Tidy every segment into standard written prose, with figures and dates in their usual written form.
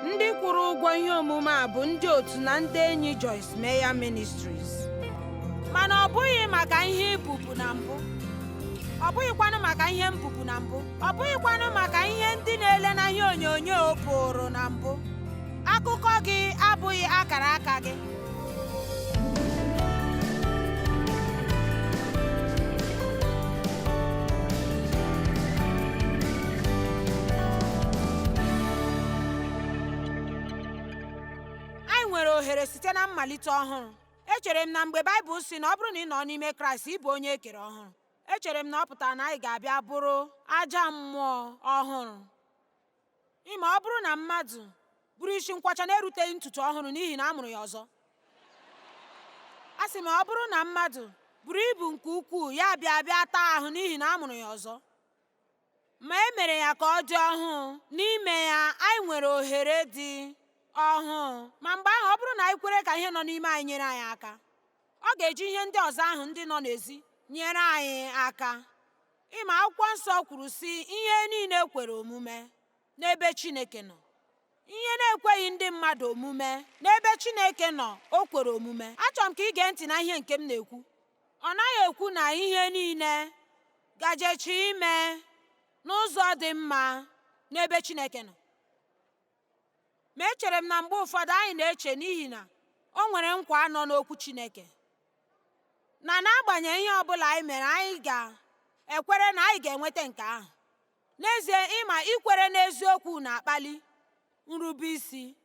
Ndị kwụrụ ụgwọ ihe omume a bụ ndị otu na ndị enyi Joyce Meyer Ministries. Mana ọ bụghị maka ihe ị bụbu na mbụ, ọ bụghịkwanụ maka ihe m bụbu na mbụ, ọ bụghịkwanụ maka ihe ndị na-ele na ihe onyonyo pụrụ na mbụ. Akụkọ gị abụghị akara aka gị. Anyị nwere ohere site na mmalite ọhụrụ. Echere m na mgbe Baịbụl sị na ọ bụrụ na ị nọ n'ime Kraịst, ị bụ onye e kere ọhụrụ. Echere m na ọ pụtara na anyị ga-abịa bụrụ aja mmụọ ọhụrụ. Ịma ọ bụrụ na mmadụ bụrụ isi nkwọcha na-eruteghị ntutu ọhụrụ n'ihi na a mụrụ ya ọzọ. A sị m ọ bụrụ na mmadụ buru ibu nke ukwuu ya bịa bịa taa ahụ n'ihi na a mụrụ ya ọzọ. Ma e mere ya ka ọ dị ọhụụ. N'ime ya, anyị nwere ohere dị ọhụụ. Ma mgbe ahụ, ọ bụrụ na anyị kwere ka ihe nọ n'ime anyị nyere anyị aka, ọ ga-eji ihe ndị ọzọ ahụ ndị nọ n'ezi nyere anyị aka. Ịma akwụkwọ nsọ kwuru sị, ihe niile kwere omume n'ebe Chineke nọ. Ihe na-ekweghị ndị mmadụ omume n'ebe Chineke nọ, o kwere omume. Achọrọ m ka ị gee ntị na ihe nke m na-ekwu. Ọ naghị ekwu na ihe niile gajechi ime n'ụzọ dị mma n'ebe Chineke nọ. Ma echere m na mgbe ụfọdụ anyị na-eche n'ihi na o nwere nkwa nọ n'okwu Chineke na n'agbanyeghị ihe ọ bụla anyị mere, anyị ga-ekwere na anyị ga-enweta nke ahụ. N'ezie, ịma ikwere n'eziokwu na-akpali nrube isi.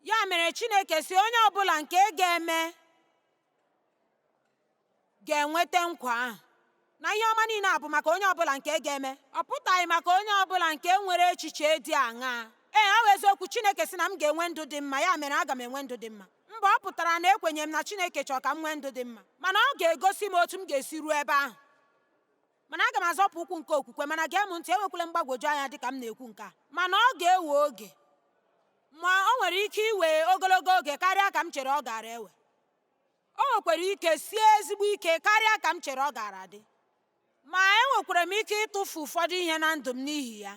Ya mere Chineke sị onye ọ bụla nke ga-eme ga-enweta nkwa ahụ. Na ihe ọma niile a bụ maka onye ọbụla nke ga-eme. Ọ pụtaghị maka onye ọbụla nke nwere echiche dị aṅaa. Ee, ọ bụ eziokwu Chineke sị na m ga-enwe ndụ dị mma, ya mere aga m enwe ndụ dị mma. Mba, ọ pụtara na ekwenye m na Chineke chọrọ ka m nwee ndụ dị mma, mana ọ ga-egosi m otu m ga-esi ruo ebe ahụ. Mana aga m azọpụ ụkwụ nke okwukwe, mana gee m ntị, enwekwala mgbagwoju anya dị ka m na-ekwu nke a. Mana ọ ga-ewe oge. Ma o nwere ike iwe ogologo oge karịa ka m chere ọ gaara ewe. O nwekwara ike sie ezigbo ike karịa ka m chere ọ gaara adị. Ma enwekwara m ike ịtụfu ụfọdụ ihe na ndụ m n'ihi ya.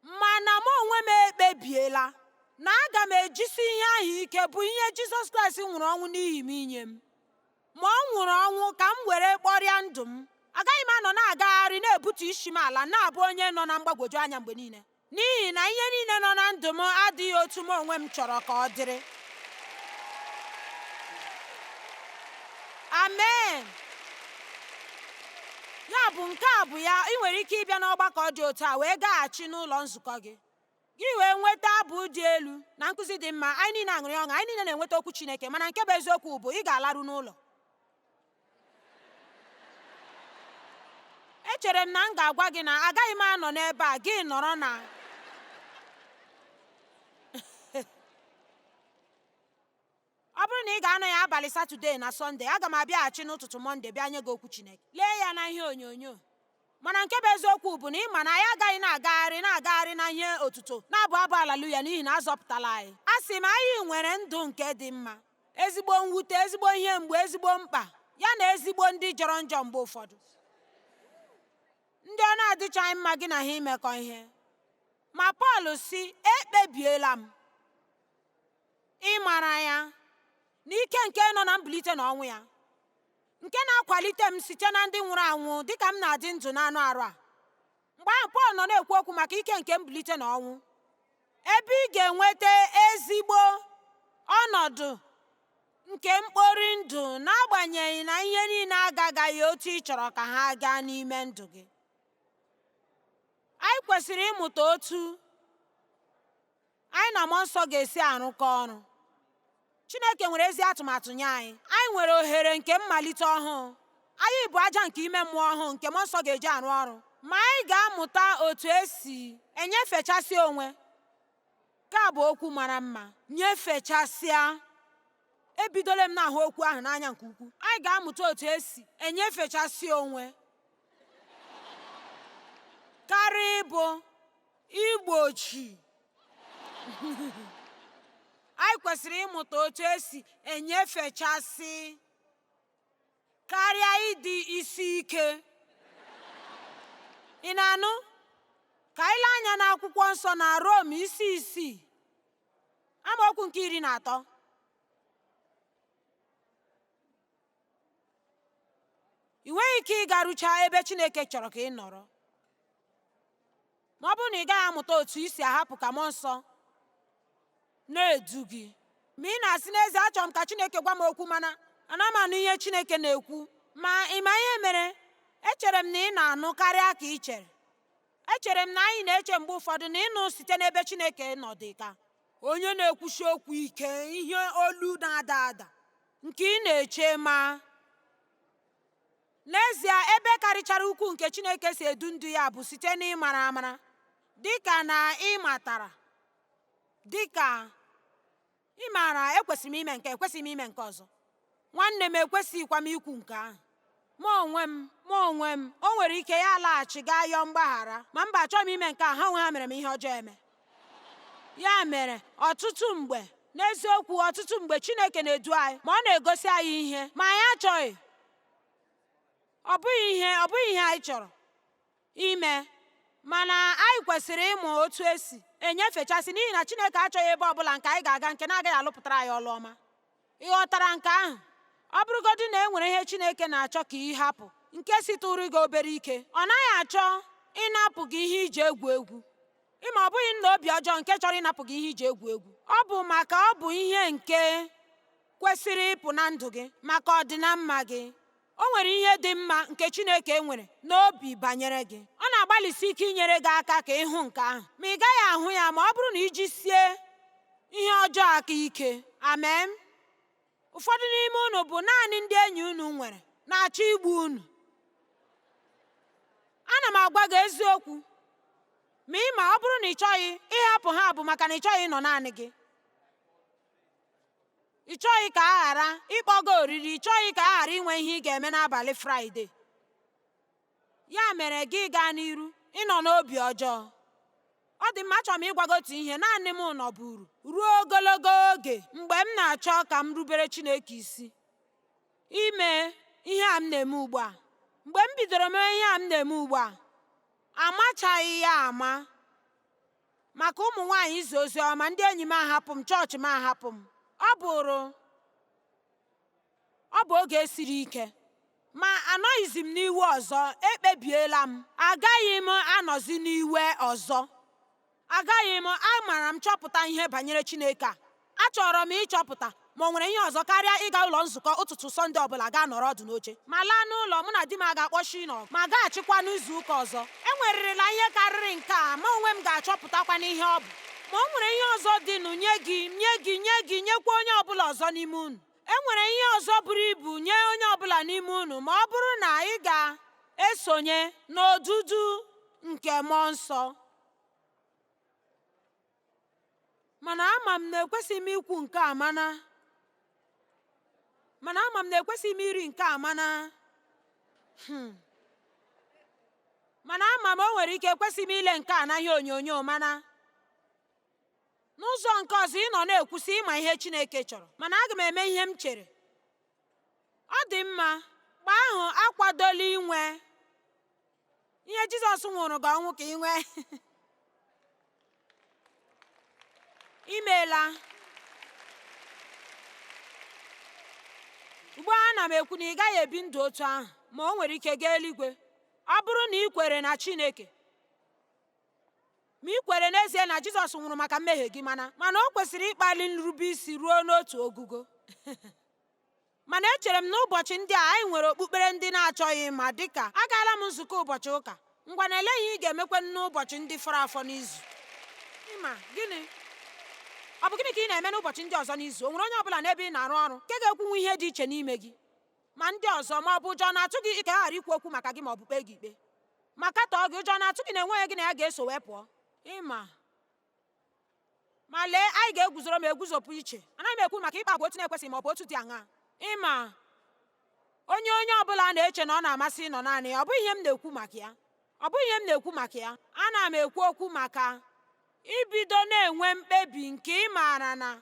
Mana mụ onwe m ekpebiela na aga m ejisi ihe ahụ ike bụ ihe Jizọs Kraịst nwụrụ ọnwụ n'ihi m inye m. Ma ọ nwụrụ ọnwụ ka m were kpọrịa ndụ m. Agaghị m anọ na-agagharị na-ebutu isi m ala na-abụ onye nọ na mgbagwoju anya mgbe niile. N'ihi na ihe niile nọ na ndụ m adịghị otu m onwe m chọrọ ka ọ dịrị. Amen. Ya bụ nke a bụ ya, ị nwere ike ịbịa n'ọgbakọ dị otu a wee gaghachi n'ụlọ nzukọ gị. Gị wee nweta abụ dị elu na nkụzi dị mma, anyị niile aṅụrị ọṅụ, anyị niile na-enweta okwu Chineke, mana nke bụ eziokwu bụ ị ga-alaru n'ụlọ. Echere m na m ga-agwa gị na agaghị m anọ n'ebe a, gị nọrọ na ọ bụrụ na ị ga-anọ ya abalị Satọde na Sọnde, aga m abịaghachi n'ụtụtụ Mọnde bịa nye gị okwu Chineke. Lee ya na ihe onyonyo. Mana nke bụ eziokwu bụ na ị ma na anyị agaghị na-agagharị na-agagharị na ihe otuto na-abụ abụ aleluya n'ihi na a zọpụtala anyị. A sị m anyị nwere ndụ nke dị mma, ezigbo mwute, ezigbo ihe mgbu, ezigbo mkpa, ya na ezigbo ndị jọrọ njọ mgbe ụfọdụ, ndị ọ na-adịchaghị mma gị na ha imekọ ihe. Ma Pọl sị, ekpebiela m ịmara ya n'ike nke nọ na mbilite n'ọnwụ ya, nke na-akwalite m site na ndị nwụrụ anwụ dịka m na-adị ndụ n'anụ arụ a. Mgbe ahụ Pọl nọ na-ekwu okwu maka ike nke mbilite n'ọnwụ, ebe ị ga-enweta ezigbo ọnọdụ nke mkpori ndụ n'agbanyeghị na ihe niile agagaghị otu ị chọrọ ka ha gaa n'ime ndụ gị. Anyị kwesịrị ịmụta otu anyị na mmụọ nsọ ga-esi arụkọ ọrụ. Chineke nwere ezi atụmatụ nye anyị. Anyị nwere ohere nke mmalite ọhụụ. Anyị bụ aja nke ime mmụọ ọhụụ nke mmụọ nsọ ga-eji arụ ọrụ. Ma anyị ga-amụta otu esi enyefechasị onwe. Nke a bụ okwu mara mma. Nyefechasịa. Ebidola m na-ahụ okwu ahụ n'anya nke ukwuu. Anyị ga-amụta otu esi enyefechasị onwe karịa ịbụ igbochi. Anyị kwesịrị ịmụta otu esi enyefechasị karịa ịdị isi ike. Ị na-anụ? Ka anyị lee anya n'akwụkwọ nsọ na Rom isi 6. Amaokwu nke 13. Ị nweghị ike ịgarucha ebe Chineke chọrọ ka ị nọrọ ma ọ bụrụ na ị gaghị amụta otu i si ahapụ ka Mmụọ Nsọ na-edu gị. Ma ị na-asị, n'ezie achọrọ m ka Chineke gwa m okwu, mana ana m anụ ihe Chineke na-ekwu. Ma ị ma ihe mere? Echere m na ị na-anụ karịa ka ị chere. Echere m na anyị na-eche mgbe ụfọdụ na ịnụ site n'ebe Chineke nọ dị ka onye na-ekwusi okwu ike, ihe olu na-ada ada nke ị na-eche. Ma n'ezie, ebe karịchara ukwuu nke Chineke si edu ndu ya bụ site n'ịmara amara, dị ka na ị matara, dị ka ị maara, ekwesịrị m ime nke, ekwesịghị m ime nke ọzọ. Nwanne m, ekwesịghịkwa m ikwu nke ahụ. Mụ onwe m, mụ onwe m, o nwere ike ya laghachi gaa yọọ mgbaghara, ma mba, achọghị m ime nke a, ha onwe ha mere m ihe ọjọọ eme. Ya mere, ọtụtụ mgbe, n'eziokwu, ọtụtụ mgbe Chineke na-edu anyị, ma ọ na-egosi anyị ihe, ma anyị achọghị. Ọ bụghị ihe, ọ bụghị ihe anyị chọrọ ime, mana anyị kwesịrị ịmụ otu esi enyefechasị, n'ihi na Chineke achọghị ebe ọbụla nke anyị ga-aga nke na-agaghị alụpụtara anyị ọlụ ọma. Ị ghọtara nke ahụ? Ọ bụrụgodị na e nwere ihe Chineke na-achọ ka ị hapụ nke sitụrụ gị obere ike, ọ naghị achọ ịnapụ gị ihe iji egwu egwu. Ịma, ọ bụghị nna obi ọjọọ nke chọrọ ịnapụ gị ihe iji egwu egwu. Ọ bụ maka ọ bụ ihe nke kwesịrị ịpụ na ndụ gị maka ọdịnamma gị. O nwere ihe dị mma nke Chineke nwere n'obi banyere gị. Ọ na-agbalịsi ike inyere gị aka ka ị hụ nke ahụ. Ma ị gaghị ahụ ya ma ọ bụrụ na iji sie ihe ọjọọ aka ike. Amen. Ụfọdụ n'ime unu bụ naanị ndị enyi unu nwere na-achọ igbu unu. Ana m agwa gị eziokwu. Ma ị ma, ọ bụrụ na ị chọghị ịhapụ ha bụ maka na ị chọghị ịnọ naanị gị. Ị chọghị ka a ghara ịkpọ gị oriri, ị chọghị ka a ghara inwe ihe ị ga-eme n'abalị Fraịde. Ya mere gị gaa n'iru ịnọ n'obi ọjọọ. Ọ dị mma, achọrọ m ịgwa gị otu ihe. Naanị m nọburu ruo ogologo oge mgbe m na-achọ ka m rubere Chineke isi ime ihe a m na-eme ugbu a. Mgbe m bidoro mee ihe a m na-eme ugbu a, amachaghị ya ama. Maka ụmụ nwaanyị izi ozi ọma, ndị enyi m ahapụ m, chọọchị m ahapụ m. Ọ bụ oge siri ike. Ma anọghịzi m n'iwe ọzọ, ekpebiela m. Agaghị m anọzi n'iwe ọzọ. Agaghị m. Amara m chọpụta ihe banyere Chineke a. Achọrọ m ịchọpụta ma o nwere ihe ọzọ karịa ịga ụlọ nzukọ ụtụtụ Sọnde ọbụla gaa nọrọ ọdụ n'oche, ma laa n'ụlọ mụ na di m aga akpọchi n'ọgụ, ma gaghachikwa n'izu ụka ọzọ. E nwerịrịla ihe karịrị nke a, ma onwe m ga-achọpụtakwa n'ihe ọ bụ. Ma o nwere ihe ọzọ dịnụ nye gị, nye gị, nye gị, nyekwa onye ọbụla ọzọ n'ime unu. E nwere ihe ọzọ buru ibu nye onye ọbụla n'ime unu ma ọ bụrụ na ị ga-esonye n'odudu nke Mmụọ Nsọ. Mana ama m na ekwesịghị m ikwu nke a, mana ama m na ekwesịghị m iri nke a, mana ama m o nwere ike ekwesịghị m ile nke a n'ihe onyonyo, mana n'ụzọ nke ọzọ ị nọ na-ekwusị ịma ihe Chineke chọrọ, mana aga m eme ihe m chere. Ọ dị mma, mgbe ahụ akwadola inwe ihe Jizọs nwụrụ gị ọnwụ ka ị nwee. Imeela. Ugbu a ana m ekwu na ị gaghị ebi ndụ otu ahụ, ma o nwere ike gaa eluigwe. Ọ bụrụ na ị kwere na Chineke, ma ị kwere n'ezie na Jizọs nwụrụ maka mmehie gị, mana o kwesịrị ịkpali nrube isi ruo n'otu ogugo. Mana echere m na ụbọchị ndị a anyị nwere okpukpere ndị na-achọghị ma dịka agaala m nzukọ ụbọchị ụka. Ngwa, na ele ihe ị ga-emekwe n'ụbọchị ndị fọrọ afọ n'izu. Ịma gịnị? Ọ bụ gịnị ka ị na-eme n'ụbọchị ndị ọzọ n'izu? O nwere onye ọbụla n'ebe ị na-arụ ọrụ nke ga-ekwunwu ihe dị iche n'ime gị ma ndị ọzọ, ma ọ bụ ụjọ na-atụ gị ka a ghara ikwu okwu maka gị ma ọ bụ kpee gị ikpe ma katọọ gị? Ụjọ na-atụ gị na enweghị gị na ya ga-eso wee pụọ? Ịma, ma lee, anyị ga-eguzoro ma eguzopụ iche. Anaghị m ekwu maka ịkpa agwa otu na-ekwesịghị ma ọ bụ otu dị aṅaa. Ịma, onye ọbụla na-eche na ọ na-amasị ịnọ naanị ya, ọ bụghị ihe m na-ekwu maka ya. Ọ bụghị ihe m na-ekwu maka ya. Ana m ekwu okwu maka ibido na-enwe mkpebi nke ị maara na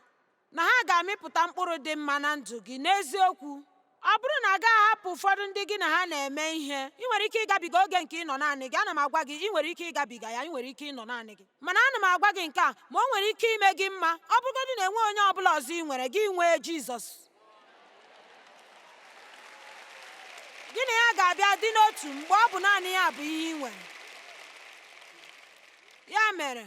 ha ga-amịpụta mkpụrụ dị mma na ndụ gị n'eziokwu. Ọ bụrụ na a gaghị ahapụ ụfọdụ ndị gị na ha na-eme ihe, ị nwere ike ịgabiga oge nke ịnọ naanị gị. Ana m agwa gị, ị nwere ike ịgabiga ya, ị nwere ike ịnọ naanị gị. Mana ana m agwa gị nke a, ma o nwere ike ime gị mma, ọ bụrụgodị na enweghị onye ọ bụla ọzọ ị nwere, gị nwee Jizọs. Gị na ya ga-abịa dị n'otu mgbe ọ bụ naanị ya bụ ihe ị nwere. Ya mere,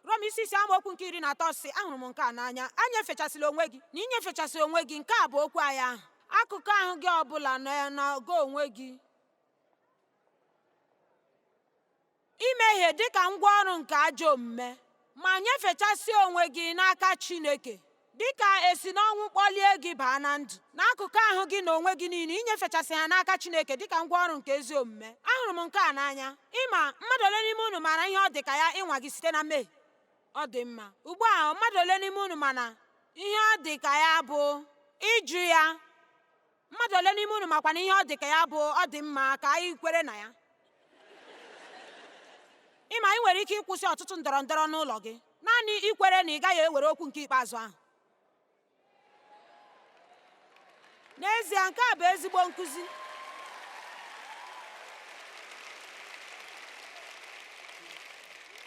Rom isi 6 amaokwu nke 13 sị, ahụrụ m nke a n'anya, anyefechasịla onwe gị, na inyefechasị onwe gị, nke a bụ okwu anyị ahụ. Akụkụ ahụ gị ọbụla na-ogo onwe gị imehie dịka ngwaọrụ nke ajọ omume, ma nyefechasị onwe gị n'aka Chineke, dịka esi n'ọnwụ kpọlie gị baa na ndụ. N'akụkụ ahụ gị na onwe gị niile, inyefechasị ha n'aka Chineke dịka ngwaọrụ nke ezi omume. Ahụrụ m nke a n'anya. Ịma, mmadụ ole n'ime unu maara ihe ọ dị ka ya ịnwa gị site na mmehie? Ọ dị mma. Ugbu a, mmadụ ole n'ime unu mana ihe ọ dị ka ya bụ ịjụ ya? Mmadụ ole n'ime unu makwa na ihe ọ dị ka ya bụ ọ dị mma ka anyị kwere na ya? Ịma, ị nwere ike ịkwụsị ọtụtụ ndọrọ ndọrọ n'ụlọ gị naanị ikwere na ị gaghị ewere okwu nke ikpeazụ ahụ. N'ezie, nke a bụ ezigbo nkụzi.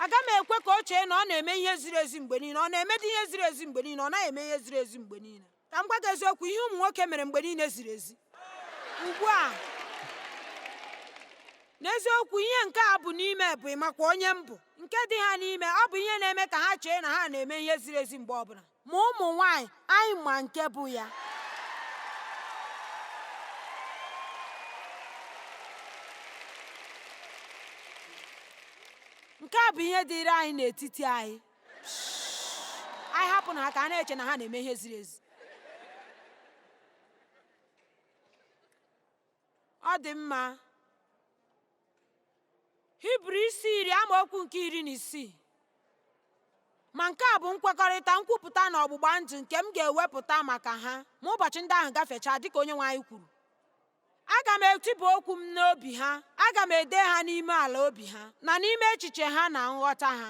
Aga m ekwe ka o chee na ọ na-eme ihe ziri ezi mgbe niile. Ọ na-emedị ihe ziri ezi mgbe niile? Ọ naghị eme ihe ziri ezi mgbe niile. Ka m gwa gị eziokwu, ihe ụmụ nwoke mere mgbe niile ziri ezi. Ugbu a, n'eziokwu, ihe nke a bụ n'ime bụ ịmakwa onye m bụ. Nke dị ha n'ime, ọ bụ ihe na-eme ka ha chee na ha na-eme ihe ziri ezi mgbe ọbụla. Ma ụmụ nwanyị, anyị ma nke bụ ya. Nke a bụ ihe dịịrị anyị n'etiti anyị. Anyị hapụ na ha ka a na-eche na ha na-eme ihe ziri ezi. Ọ dị mma. Hibru isi 10 amaokwu nke 16. Ma nke a bụ nkwekọrịta, nkwupụta na ọgbụgba ndụ nke m ga-ewepụta maka ha ma ụbọchị ndị ahụ gafechaa, dịka Onyenwe anyị kwuru. Aga m etiba okwu m n'obi ha, aga m ede ha n'ime ala obi ha, na n'ime echiche ha na nghọta ha.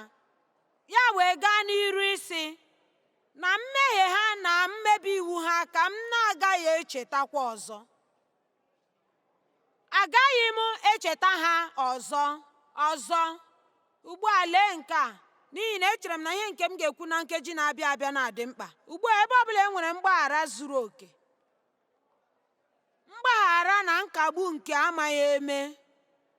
Ya wee gaa n'iru ịsị, na mmehie ha na mmebi iwu ha ka m na-agaghị echetakwa ọzọ. Agaghị m echeta ha ọzọ ọzọ. Ugbu a lee nke a, n'ihi na echere m na ihe nke m ga-ekwu na nkeji na-abịa abịa na-adị mkpa. Ugbu a, ebe ọbụla e nwere mgbaghara zuru oke, mgbaghara na nkagbu nke amaghị eme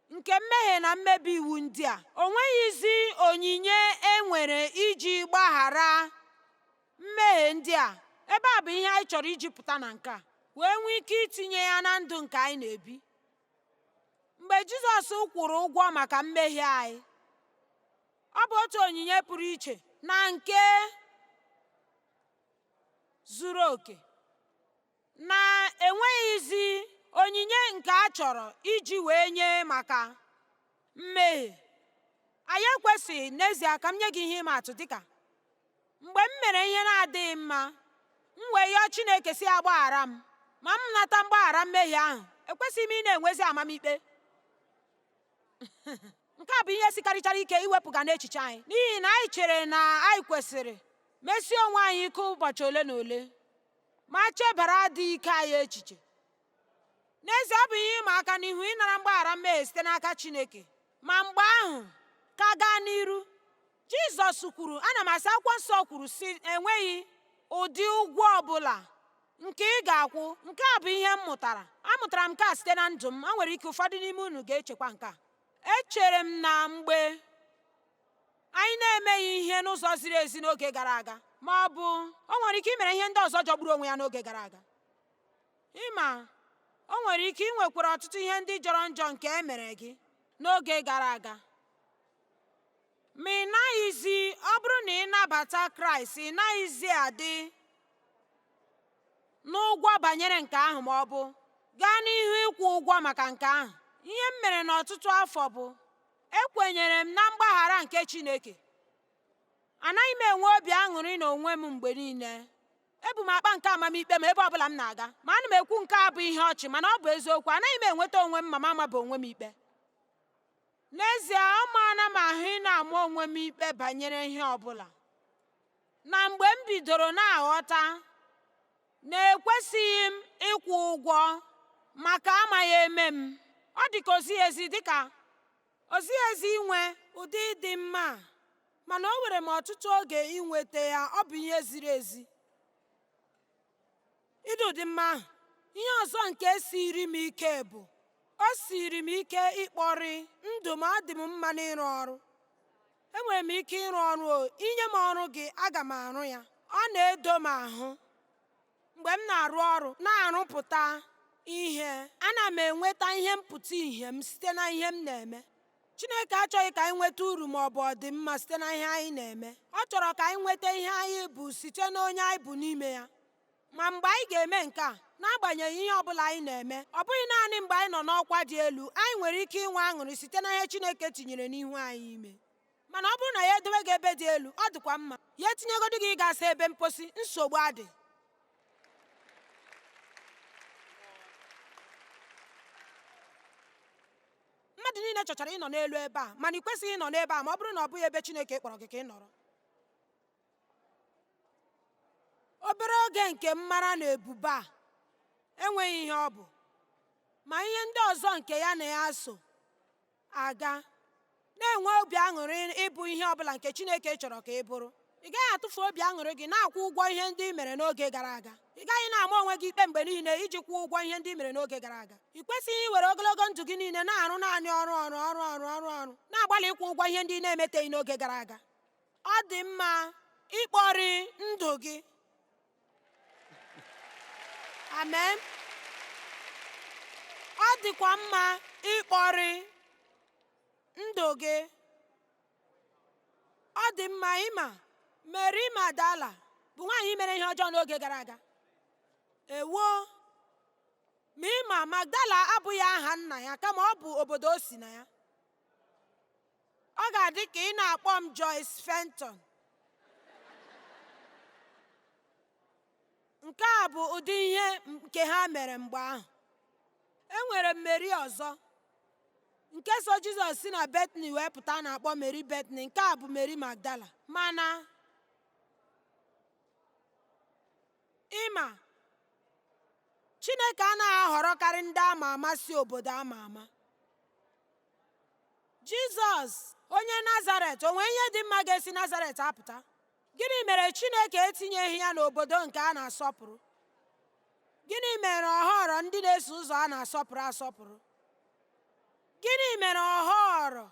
nke mmehie na mmebi iwu ndị a, o nweghịzi onyinye e nwere iji gbaghara mmehie ndị a. Ebe a bụ ihe anyị chọrọ iji pụta na nke a, wee nwee ike itinye ya na ndụ nke anyị na-ebi. Mgbe Jizọs kwụrụ ụgwọ maka mmehie anyị, ọ bụ otu onyinye pụrụ iche na nke zuru oke, na-enweghịzi onyinye nke a chọrọ iji wee nye maka mmehie. Anyị ekwesịghị n'ezie ka m nye gị ihe ịma atụ, dịka mgbe m mere ihe na-adịghị mma, m wee yọọ Chineke sị ya gbaghara m, ma m nata mgbaghara mmehie ahụ, ekwesịghị m ị na-enwezi amamikpe. Nke a bụ ihe sikarịchara ike iwepụga n'echiche anyị, n'ihi na anyị chere na anyị kwesịrị mesie onwe anyị ike ụbọchị ole na ole ma chebara adịghị ike anyị echiche. N'ezie, ọ bụ ihe ịma aka n'ihu ịnara mgbaghara mmehie site n'aka Chineke. Ma mgbe ahụ, ka gaa n'iru, Jizọs kwuru, ana m asị, akwụkwọ nsọ kwuru sị, enweghị ụdị ụgwọ ọbụla nke ị ga-akwụ. Nke a bụ ihe m mụtara. Amụtara m nke a site na ndụ m. O nwere ike ụfọdụ n'ime unu ga-echekwa nke a. Echere m na mgbe anyị na-emeghị ihe n'ụzọ ziri ezi n'oge gara aga, ma ọ bụ o nwere ike imere ihe ndị ọzọ jọgburu onwe ya n'oge gara aga. Ịma, o nwere ike ị nwekwara ọtụtụ ihe ndị jọrọ njọ nke e mere gị n'oge gara aga. Ma ị naghịzi, ọ bụrụ na ị nabata Kraịst, ị naghịzi adị n'ụgwọ banyere nke ahụ ma ọ bụ gaa n'ihu ịkwụ ụgwọ maka nke ahụ. Ihe m mere n'ọtụtụ afọ bụ, ekwenyere m na mgbaghara nke Chineke. Anaghị m enwe obi aṅụrị n'onwe m mgbe niile. Ebu m akpa nke amamikpe m ebe ọbụla m na-aga. Ma ana m ekwu nke a bụ ihe ọchị, mana ọ bụ eziokwu. Anaghị m enweta onwe m ma m amaba onwe m ikpe. N'ezie, ọ maana m ahụ ị na-ama onwe m ikpe banyere ihe ọbụla. Na mgbe m bidoro na-aghọta Na ekwesịghị m ịkwụ ụgwọ maka amaghị eme m. Ọ dị ka o zighị ezi dị ka o zighị ezi inwe ụdị ịdị mma a, mana o were m ọtụtụ oge inweta ya. Ọ bụ ihe ziri ezi ịdị ụdị mma ahụ. Ihe ọzọ nke siiri m ike bụ o siiri m ike ịkpọrị ndụ m. Adị m mma n'ịrụ ọrụ. Enwere m ike ịrụ ọrụ. O inye m ọrụ gị, aga m arụ ya. Ọ na-edo m ahụ mgbe m na-arụ ọrụ na-arụpụta ihe. Ana m enweta ihe mpụta ìhè m site na ihe m na-eme. Chineke achọghị ka anyị nweta uru ma ọ bụ ọdịmma site na ihe anyị na-eme. Ọ chọrọ ka anyị nweta ihe anyị bụ site na onye anyị bụ n'ime ya. Ma mgbe anyị ga-eme nke a, n'agbanyeghị ihe ọ bụla anyị na-eme, ọ bụghị naanị mgbe anyị nọ n'ọkwa dị elu, anyị nwere ike inwe aṅụrị site na ihe Chineke tinyere n'ihu anyị ime. Mana ọ bụrụ na ya edowe gị ebe dị elu, ọ dịkwa mma. Ya etinyegodu gị ịga asa ebe mposi, nsogbu adị. Mmadụ niile chọchara ịnọ n'elu ebe a, mana ị kwesịghị ịnọ n'ebe a ma ọ bụrụ na ọ bụghị ebe Chineke kpọrọ gị ka ị nọrọ. Obere oge nke mmara na ebube a enweghị ihe ọ bụ, ma ihe ndị ọzọ nke ya na ya so aga. Na-enwe obi aṅụrị ịbụ ihe ọbụla nke Chineke chọrọ ka ị bụrụ. Ị gaghị atụfu obi aṅụrị gị na-akwụ ụgwọ ihe ndị ị mere n'oge gara aga. Ị gaghị na-ama onwe gị ikpe mgbe niile iji kwụọ ụgwọ ihe ndị ị mere n'oge gara aga. Ị kwesịghị iwere ogologo ndụ gị niile na-arụ naanị ọrụ ọrụ ọrụ ọrụ ọrụ ọrụ, na-agbalị ịkwụ ụgwọ ihe ndị ị na-emeteghị n'oge gara aga. Ọ dị mma ịkpọrị ndụ gị. Amen. Ọ dịkwa mma ịkpọrị ndụ gị. Ọ dị mma ịma Mary Magdala bụ nwaanyị mere ihe ọjọọ n'oge gara aga. Ewo, ma ịma Magdala abụghị aha nna ya, kama ọ bụ obodo o si na ya. Ọ ga-adị ka ị na-akpọ m Joyce Fenton. Nke a bụ ụdị ihe nke ha mere mgbe ahụ. E nwere Mary ọzọ nke so Jizọs si na Betani wee pụta, a na-akpọ Mary Betani. Nke a bụ Mary Magdala. Mana ịma Chineke anaghị ahọrọkarị ndị ama ama si obodo ama ama. Jizọs onye Nazaret, o nwee ihe dị mma ga-esi Nazaret apụta? Gịnị mere Chineke etinyeghị ya n'obodo nke a na-asọpụrụ? Gịnị mere ọ họrọ ndị na-eso ụzọ a na-asọpụrụ asọpụrụ? Gịnị mere ọ họrọ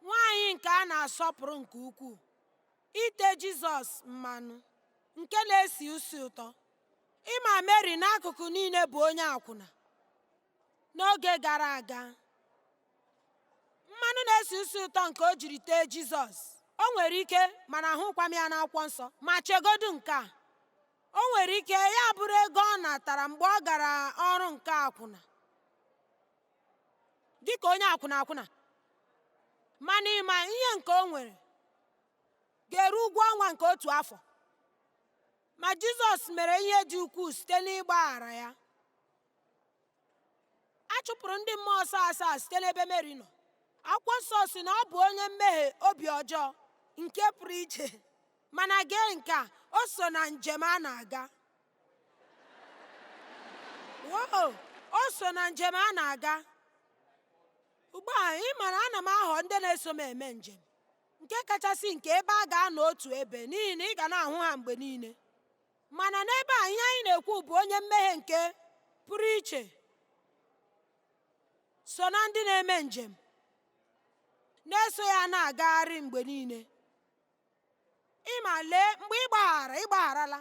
nwaanyị nke a na-asọpụrụ nke ukwuu ite Jizọs mmanụ nke na-esi usi ụtọ? Ịma Mary n'akụkụ niile bụ onye akwụna n'oge gara aga. Mmanụ na-esi usi ụtọ nke o jiri tee Jizọs, o nwere ike, mana ahụkwa m ya n'akwụkwọ nsọ. Ma chegodu nke a, o nwere ike ya bụrụ ego ọ natara mgbe ọ gara ọrụ nke akwụna dịka onye akwụna akwụna. Mana ịma ihe nke o nwere ga-eru ụgwọ ọnwa nke otu afọ. Ma Jizọs mere ihe dị ukwuu site n'ịgbaghara ya. A chụpụrụ ndị mmụọ ọsọ asaa site n'ebe Mary nọ. Akwụkwọ nsọ si na ọ bụ onye mmehie obi ọjọọ nke pụrụ iche. Mana gee nke a, o so na njem a na-aga. Wow, o so na njem a na-aga. Ugbu a, ị mara ana m ahọ ndị na-eso m eme njem, nke kachasị nke ebe a ga-anọ otu ebe, n'ihi na ị ga na-ahụ ha mgbe niile. Mana n'ebe a, ihe anyị na-ekwu bụ onye mmehie nke pụrụ iche so na ndị na-eme njem, na-eso ya na-agagharị mgbe niile. Ịma lee, mgbe ị gbaghara, ị gbagharala.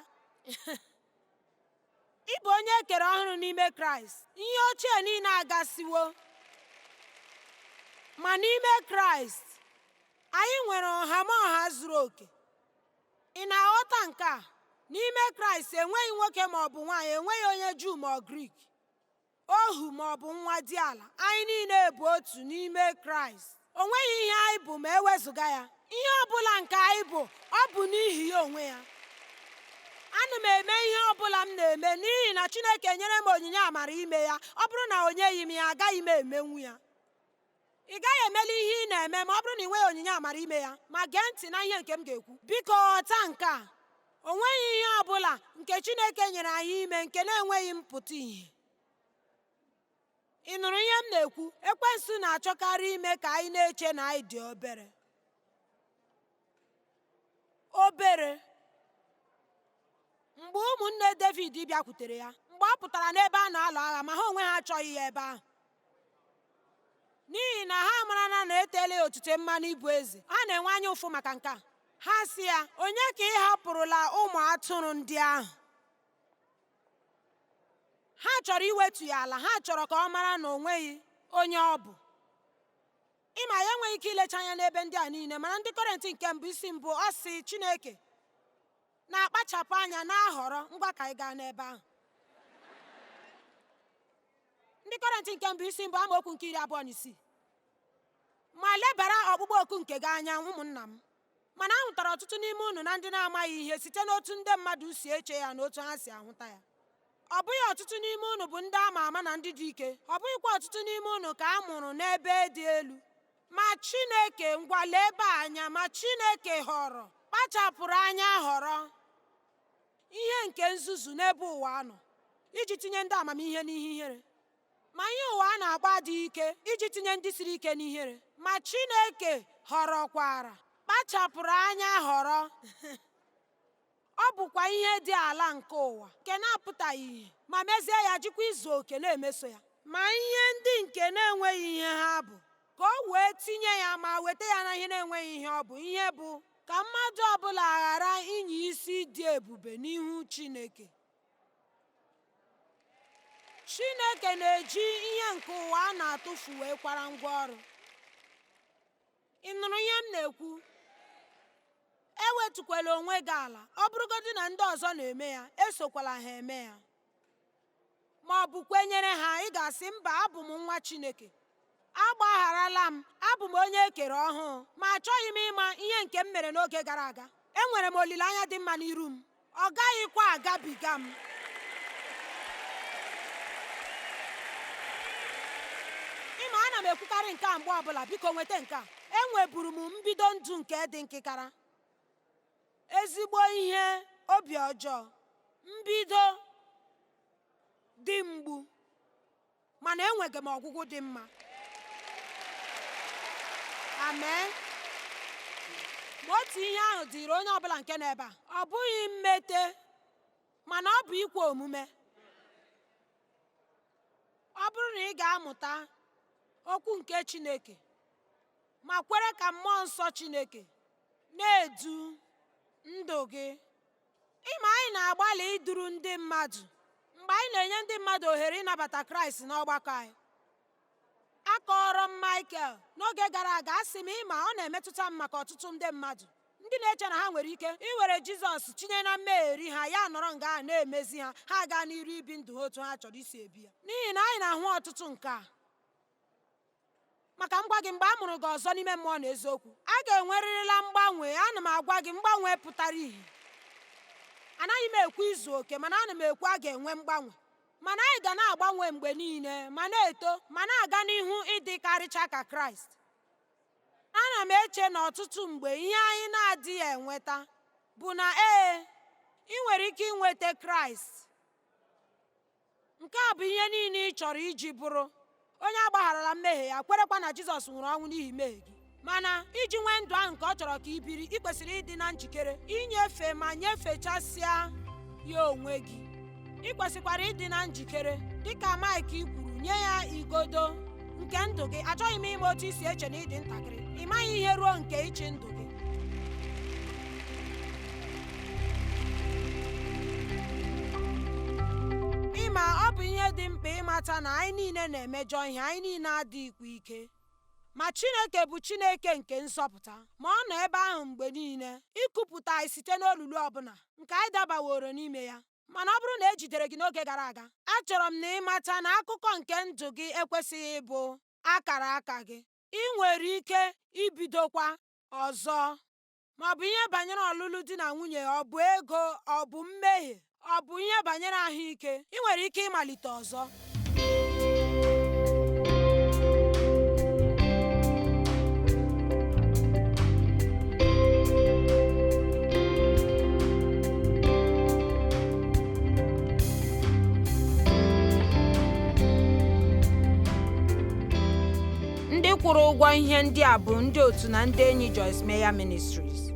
Ị bụ onye e kere ọhụrụ n'ime Kraịst. Ihe ochie niile agasiwo. Ma n'ime Kraịst, anyị nwere ọha zuru oke. Ị na-aghọta nke a? N'ime Kraịst, enweghị nwoke ma ọ bụ nwaanyị, enweghị onye Juu ma ọ Grik, ohu ma ọ bụ nwa diala. Anyị niile bụ otu n'ime Kraịst. O nweghị ihe anyị bụ ma ewezụga ya. Ihe ọ bụla nke anyị bụ, ọ bụ n'ihi ya onwe ya. Ana m eme ihe ọ bụla m na-eme n'ihi na Chineke nyere m onyinye amara ime ya. Ọ bụrụ na o nyeghị m ya, agaghị m emenwu ya. Ị gaghị emeli ihe ị na-eme ma ọ bụrụ na ị nweghị onyinye amara ime ya. Ma gee ntị na ihe nke m ga-ekwu. Biko ghọta nke a. O nweghị ihe ọ bụla nke Chineke nyere anyị ime nke na-enweghị mpụta ìhè. Ị nụrụ ihe m na-ekwu? Ekwensu na-achọkarị ime ka anyị na-eche na anyị dị obere. Obere. Mgbe ụmụnne Devid bịakwutere ya, mgbe ọ pụtara n'ebe a na-alụ agha, ma ha onwe ha achọghị ya ebe ahụ. N'ihi na ha amarala na eteela ya otite mmanụ ịbụ eze. Ha na-enwe anya ụfụ maka nke a. Ha sị ya, onye ka ị hapụrụla ụmụ atụrụ ndị ahụ? Ha chọrọ iwetu ya ala, ha chọrọ ka ọ mara na o nweghị onye ọ bụ. Ịma ya enweghị ike ilecha anya n'ebe ndị a niile, mana ndị Kọrịntị nke mbụ isi mbụ, ọ sị Chineke na-akpachapụ anya na-ahọrọ ngwa ka anyị gaa n'ebe ahụ. Ndị Kọrịntị nke mbụ isi mbụ amaokwu nke 26. Ma lebara ọkpụkpọ oku nke gị anya, ụmụnna m. Mana a hụtara ọtụtụ n'ime unu na ndị na-amaghị ihe site n'otu ndị mmadụ si eche ya na otu ha si ahụta ya. Ọ bụghị ọtụtụ n'ime unu bụ ndị ama ama na ndị dị ike. Ọ bụghịkwa ọtụtụ n'ime unu ka a mụrụ n'ebe dị elu. Ma Chineke, ngwa lee ebe a anya, ma Chineke họrọ, kpachapụrụ anya họrọ ihe nke nzuzu n'ebe ụwa nọ, iji tinye ndị amamihe n'ihe ihere. Ma ihe ụwa a na-akpọ adịghị ike, iji tinye ndị siri ike n'ihere. Ma Chineke họrọkwara, kpachapụrụ anya họrọ. Ọ bụkwa ihe dị ala nke ụwa, nke na-apụtaghị ihe, ma mezie ya jikwa izu oke na-emeso ya. Ma ihe ndị nke na-enweghị ihe ha bụ, ka o wee tinye ya ma weta ya na ihe na-enweghị ihe ọ bụ, ihe bụ ka mmadụ ọbụla ghara ịnya isi dị ebube n'ihu Chineke. Chineke na-eji ihe nke ụwa a na-atụfu wee kwara ngwa ọrụ. Ị nụrụ ihe m na-ekwu? Ewetukwala onwe gị ala. Ọ bụrụgodị na ndị ọzọ na-eme ya, esokwala ha eme ya. Ma ọ bụ kwenyere ha, ị ga-asị, mba, abụ m nwa Chineke. Agbagharala m, abụ m onye e kere ọhụụ, ma achọghị m ịma ihe nke m mere n'oge gara aga. Enwere m olileanya dị mma n'iru m. Ọ gaghịkwa agabiga m. Ịma, ana m ekwukarị nke a mgbe ọbụla, biko nweta nke a. Enweburu m mbido ndụ nke dị nkịkara. Ezigbo ihe obi ọjọọ. Mbido dị mgbu. Mana enweghị m ọgwụgwụ dị mma. Amen. Ma otu ihe ahụ dịrị onye ọbụla nke nọ ebe a. Ọ bụghị mmete, mana ọ bụ ikwe omume. Ọ bụrụ na ị ga-amụta okwu nke Chineke ma kwere ka mmụọ nsọ Chineke na-edu ndụ gị. Ịma, anyị na-agbalị iduru ndị mmadụ mgbe anyị na-enye ndị mmadụ ohere ịnabata Kraịst n'ọgbakọ anyị. Akọrọ m Michael n'oge gara aga, asị m, ịma, ọ na-emetụta m maka ọtụtụ ndị mmadụ ndị na-eche na ha nwere ike iwere Jizọs tinye na mmegheri ha, ya nọrọ nga ahụ na-emezi ha, ha gaa n'iru ibi ndụ ha otu ha chọrọ isi ebi ya. N'ihi na anyị na-ahụ ọtụtụ nke a. Maka m gwa gị, mgbe a mụrụ gị ọzọ n'ime mmụọ na eziokwu, a ga-enwerịrịla mgbanwe. Ana m agwa gị, mgbanwe pụtara ìhè. Anaghị m ekwu izu oke, mana ana m ekwu a ga-enwe mgbanwe. Mana anyị ga na-agbanwe mgbe niile, ma na-eto, ma na-aga n'ihu ịdịkarịcha ka Kraịst. Ana m eche na ọtụtụ mgbe ihe anyị na-adịghị enweta bụ na ee, ị nwere ike inweta Kraịst. Nke a bụ ihe niile ị chọrọ iji bụrụ onye agbagharala mmehie ya, kwerekwa na Jizọs nwụrụ ọnwụ n'ihi mmehie gị. Mana iji nwee ndụ ahụ nke ọ chọrọ ka ị biri, ị kwesịrị ịdị na njikere inyefe ma nyefechasịa ya onwe gị. Ị kwesịkwara ịdị na njikere, dịka Mike kwuru, nye ya igodo nke ndụ gị. Achọghị m ime otu i si eche na ị dị ntakịrị. Ị maghị ihe ruo nke ịchị ndụ gị. Ịma, ọ bụ ihe dị mkpa ịmata na anyị niile na-emejọ ihe, anyị niile adịghịkwa ike. Ma Chineke bụ Chineke nke nzọpụta, ma ọ nọ ebe ahụ mgbe niile ikupụta anyị site n'olulu ọbụla nke anyị dabaworo n'ime ya. Mana ọ bụrụ na e jidere gị n'oge gara aga, achọrọ m na ị mata na akụkọ nke ndụ gị ekwesịghị ịbụ akara aka gị. Ị nwere ike ibidokwa ọzọ. Ma ọ bụ ihe banyere ọlụlụ di na nwunye, ọ bụ ego, ọ bụ mmehie, ọ bụ ihe banyere ahụike, ị nwere ike ịmalite ọzọ. Ndị kwụrụ ụgwọ ihe ndị a bụ ndị otu na ndị enyi Joyce Meyer Ministries.